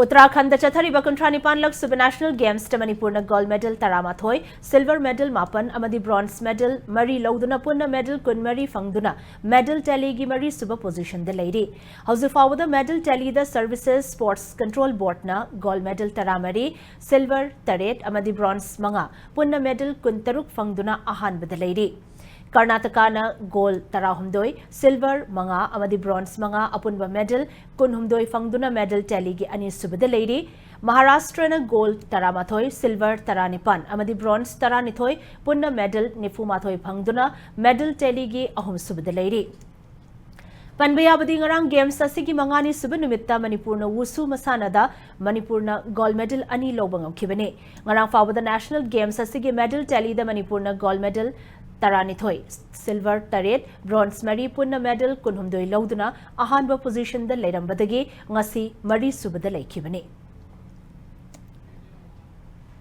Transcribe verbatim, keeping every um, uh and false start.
ꯎꯠꯇꯔꯥꯈꯟꯗ ꯆꯠꯊꯔꯤꯕ ꯀꯨꯟꯊ꯭ꯔꯥ ꯅꯤꯄꯥꯟꯂꯛ ꯁꯨꯕ ꯅꯦꯁꯅꯦꯜ ꯒꯦꯝꯁꯇ ꯃꯅꯤꯄꯨꯔꯅ ꯒꯣꯜꯗ ꯃꯦꯗꯜ ꯇꯔꯥꯃꯥꯊꯣꯏ, ꯁꯤꯜꯚꯔ ꯃꯦꯗꯜ ꯃꯥꯄꯟ ꯑꯃꯗꯤ ꯕ꯭ꯔꯣꯟꯖ ꯃꯦꯗꯜ ꯃꯔꯤ ꯂꯧꯗꯨꯅ ꯄꯨꯟꯅ ꯃꯦꯗꯜ ꯀꯨꯟꯃꯔꯤ ꯐꯪꯗꯨꯅ ꯃꯦꯗꯜ ꯇꯦꯂꯤꯒꯤ ꯃꯔꯤꯁꯨꯕ ꯄꯣꯖꯤꯁꯟꯗ ꯂꯩꯔꯤ꯫ ꯍꯧꯖꯤꯛ ꯐꯥꯎꯕꯗ ꯃꯦꯗꯜ ꯇꯦꯂꯤꯗ ꯁꯔꯚꯤꯁꯦꯁ ꯁ꯭ꯄꯣꯔꯠꯁ ꯀꯟꯇ꯭ꯔꯣꯜ ꯕꯣꯔꯗꯅ ꯒꯣꯜꯗ ꯃꯦꯗꯜ ꯇꯔꯥꯃꯔꯤ, ꯁꯤꯜꯚꯔ ꯇꯔꯦꯠ ꯑꯃꯗꯤ ꯕ꯭ꯔꯣꯟꯖ ꯃꯉꯥ, ꯄꯨꯟꯅ ꯃꯦꯗꯜ ꯀꯨꯟꯇꯔꯨꯛ ꯐꯪꯗꯨꯅ ꯑꯍꯥꯟꯕꯗ ꯂꯩꯔꯤ꯫ ꯀꯔꯅꯥꯇꯀꯥꯅ ꯒꯣꯜꯗ ꯇꯔꯥꯍꯨꯝꯗꯣꯏ, ꯁꯤꯜꯚꯔ ꯃꯉꯥ ꯑꯃꯗꯤ ꯕ꯭ꯔꯣꯟꯖ ꯃꯉꯥ, ꯑꯄꯨꯟꯕ ꯃꯦꯗꯜ ꯀꯨꯟꯍꯨꯝꯗꯣꯏ ꯐꯪꯗꯨꯅ ꯃꯦꯗꯜ ꯇꯦꯂꯤꯒꯤ ꯑꯅꯤꯁꯨꯕꯗ ꯂꯩꯔꯤ꯫ ꯃꯍꯥꯔꯥꯁꯇ꯭ꯔꯅ ꯒꯣꯜꯗ ꯇꯔꯥꯃꯥꯊꯣꯏ, ꯁꯤꯜꯚꯔ ꯇꯔꯥꯅꯤꯄꯥꯟ ꯑꯃꯗꯤ ꯕ꯭ꯔꯣꯟꯖ ꯇꯔꯥꯅꯤꯊꯣꯏ, ꯄꯨꯟꯅ ꯃꯦꯗꯜ ꯅꯤꯐꯨꯃꯥꯊꯣꯏ ꯐꯪꯗꯨꯅ ꯃꯦꯗꯜ ꯇꯦꯂꯤꯒꯤ ꯑꯍꯨꯝꯁꯨꯕꯗ ꯂꯩꯔꯤ꯫ ꯄꯟꯕ ꯌꯥꯕꯗꯤ, ꯉꯔꯥꯡ ꯒꯦꯝꯁ ꯑꯁꯤꯒꯤ ꯃꯉꯥꯅꯤ ꯁꯨꯕ ꯅꯨꯃꯤꯠꯇ ꯃꯅꯤꯄꯨꯔꯅ ꯋꯨꯁꯨ ꯃꯁꯥꯟꯅꯗ ꯃꯅꯤꯄꯨꯔꯅ ꯒꯣꯜꯗ ꯃꯦꯗꯜ ꯑꯅꯤ ꯂꯧꯕ ꯉꯝꯈꯤꯕꯅꯤ꯫ ꯉꯔꯥꯡ ꯐꯥꯎꯕꯗ ꯅꯦꯁꯅꯦꯜ ꯒꯦꯝꯁ ꯑꯁꯤꯒꯤ ꯃꯦꯗꯜ ꯇꯦꯂꯤꯗ ꯃꯅꯤꯄꯨꯔꯅ ꯒꯣꯜꯗ ꯃꯦꯗꯜ ꯇꯔꯥꯅꯤꯊꯣꯏ, ꯁꯤꯜꯚꯔ ꯇꯔꯦꯠ, ꯕ꯭ꯔꯣꯟꯖ ꯃꯔꯤ, ꯄꯨꯟꯅ ꯃꯦꯗꯜ ꯀꯨꯟꯍꯨꯝꯗꯣꯏ ꯂꯧꯗꯨꯅ ꯑꯍꯥꯟꯕ ꯄꯣꯖꯤꯁꯟꯗ ꯂꯩꯔꯝꯕꯗꯒꯤ ꯉꯁꯤ ꯃꯔꯤꯁꯨꯕꯗ ꯂꯩꯈꯤꯕꯅꯤ꯫